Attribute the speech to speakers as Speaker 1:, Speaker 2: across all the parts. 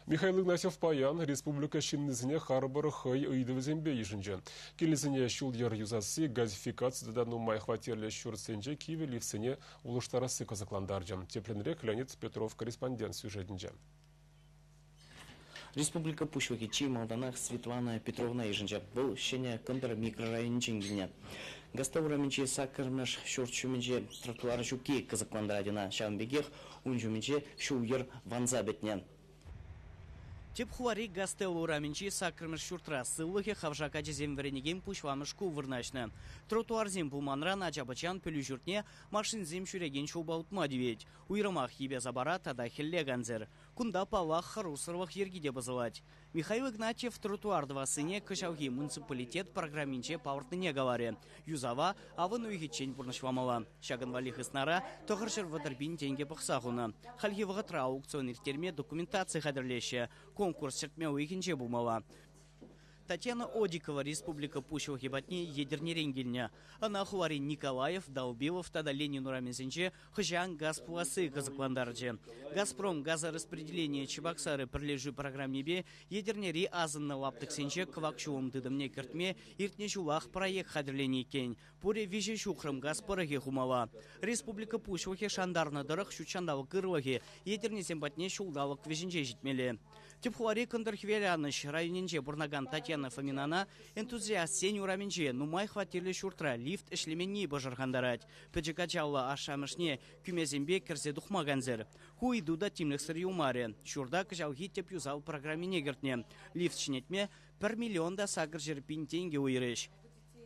Speaker 1: Михаил Игнатьев паян республика ҫыннисене харпӑр хӑй ыйтӑвӗсемпе йышӑнчӗ. Килӗсене ҫул-йӗр юсасси, газификаци тата нумай хваттерлӗ ҫуртсенче кивӗ лифтсене улӑштарасси кӑсӑклантарчӗ. Тӗплӗнрех Леонид Петров корреспондент сюжетӗнче.
Speaker 2: Республика Пуҫлӑхӗ чи малтанах Светлана Петровна йышӑнчӗ. Вӑл Ҫӗнӗ Кӑнтӑр микрорайонӗнчен килнӗ. Гастав урамӗнчи саккӑрмӗш ҫурт ҫумӗнче тротуар ҫукки кӑсӑклантарать ӑна. Ҫавӑн пекех ун ҫумӗнче ҫул-йӗр ванса пӗтнӗ. Тӗп хулари Гастелло урамӗнчи саккӑрмӗш ҫуртра сывлӑхӗ хавшак ачасем вӗренекен пуҫламӑш шкул вырнаҫнӑ. Тротуарсем пулманран ача-пӑчан пӗлӳ ҫуртне машинсем ҫӳрекен ҫулпа утма тивет. Уйрӑмах йӗпе-сапара тата хӗлле кансӗр. Кунта, паллах, хӑрушсӑрлӑх йӗрки те пӑсӑлать. Михаил Игнатьев тротуар тӑвассине кӑҫалхи муниципалитет программинче палӑртнине каларӗ. Юсава авӑн уйӑхӗччен пурнӑҫламалла. Ҫакӑн валли хыснара 930 пин тенкӗ пӑхса хунӑ. Хальхи вӑхӑтра аукцион ирттерме документаци хатӗрлеҫҫӗ. Конкурс ҫӗртме уйӑхӗнче пулмалла. Татьяна Одикова республика Пуҫлӑхӗ патне Етӗрнерен килнӗ. Ӑна хулари Николаев, Долбилов тата Ленин урамӗсенче хӑҫан газ пуласси кӑсӑклантарчӗ. «Газпром» газораспределение Чебоксары пӗрлешӳ программипе Етӗрнери асӑннӑ лаптӑксенче кӑвак ҫулӑм тытӑмне кӗртме иртнӗ ҫулах проект хатӗрленӗ иккен. Пурӗ виҫӗ ҫухрӑм газ пӑрӑхӗ хумалла. Республика Пуҫлӑхӗ шантарнӑ тӑрӑх ҫутҫанталӑк ырлӑхӗ Етӗрнесем патне ҫулталӑк вӗҫӗнче ҫитмелле. Тӗп хулари Кӑнтӑр-Хӗвеланӑҫ районӗнче пурӑнакан Татьяна Фоминана энтузиастсен урамӗнче нумай хваттерлӗ ҫуртра лифт ӗҫлеменни пӑшӑрхантарать. Пӗчӗк ачаллӑ ашшӗ-амӑшне кӳмесемпе кӗрсе тухма кансӗр. Ку ыйту та тимлӗхсӗр юлмарӗ. Ҫурта кӑҫалхи тӗп юсав программине кӗртнӗ. Лифт ҫӗнетме 1 миллион та 800 пин тенкӗ уйӑрӗҫ.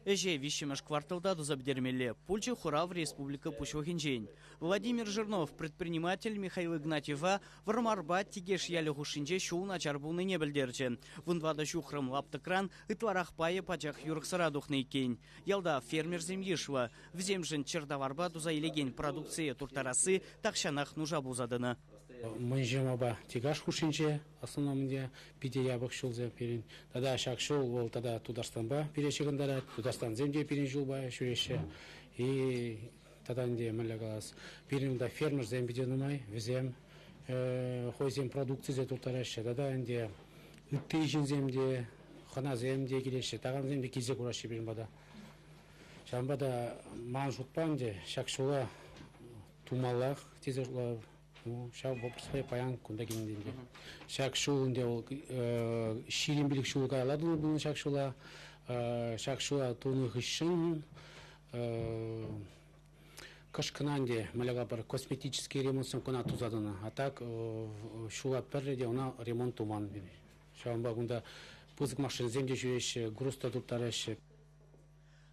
Speaker 2: Ӗҫе виҫҫӗмӗш кварталта туса пӗтермелле, пулчӗ хурав республика Пуҫлӑхӗнчен. Владимир Жирнов предприниматель Михаил Игнатьева Вӑрмарпа Тикеш ялӗ хушшинче ҫул начар пулнине пӗлтерчӗ. Вунтӑватӑ ҫухрӑм лаптӑкран ытларах пайӗ пачах юрӑхсӑра тухнӑ иккен. Ялта фермерсем йышлӑ. Вӗсемшӗн чӗртаварпа туса илекен продукцие турттарасси тахҫанах нуша пулса тӑнӑ.
Speaker 3: Мӑнҫырмапа Тикаш хушшинче основном питӗ япӑх ҫулсем пирӗн. Тата ҫак ҫул вӑл тата Тутарстанпа пире ҫыхӑнтарать. Тутарстансем те пирӗн ҫулпа ҫӳреҫҫӗ. И тата ӗнтӗ мӗнле калас, пирӗн унта фермерсем питӗ нумай. Вӗсем хӑйсен продукцисене турттараҫҫӗ. Тата ӗнтӗ ытти ҫынсем те, хӑнасем те килеҫҫӗ, такамсем те килсе кураҫҫӗ пирӗн пата. Ҫавӑнпа та ман шутпа ӗнтӗ ҫак ҫула тумаллах тесе шутлатӑп. Ну, ҫав вопроспа паян кунта килнӗ ӗнтӗ. Ҫак ҫул ӗнтӗ вӑл 25 ҫул каялла тунӑ пулнӑ ҫак ҫула. Ҫак ҫула тунӑ хыҫҫӑн кӑшкӑна ӗнтӗ мӗнле калӑпӑр, косметический ремонтсем кӑна туса тӑнӑ. А так ҫула пӗрре те ӑна ремонт туман. Ҫавӑнпа кунта пысӑк машинӑсем те ҫӳреҫҫӗ, груз та турттараҫҫӗ.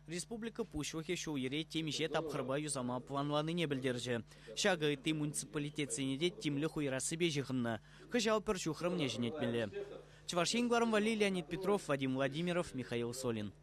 Speaker 2: Республика Пуҫлӑхӗ ҫул-йӗре темиҫе тапхӑрпа юсама планланине пӗлтерчӗ. Ҫакӑ ытти муниципалитетсене те тимлӗх уйӑрассипе ҫыхӑннӑ. Кӑҫал пӗр ҫухрӑмне ҫӗнетмелле. Чӑваш Ен кӑларӑм валли Леонид Петров, Вадим Владимиров, Михаил Солин.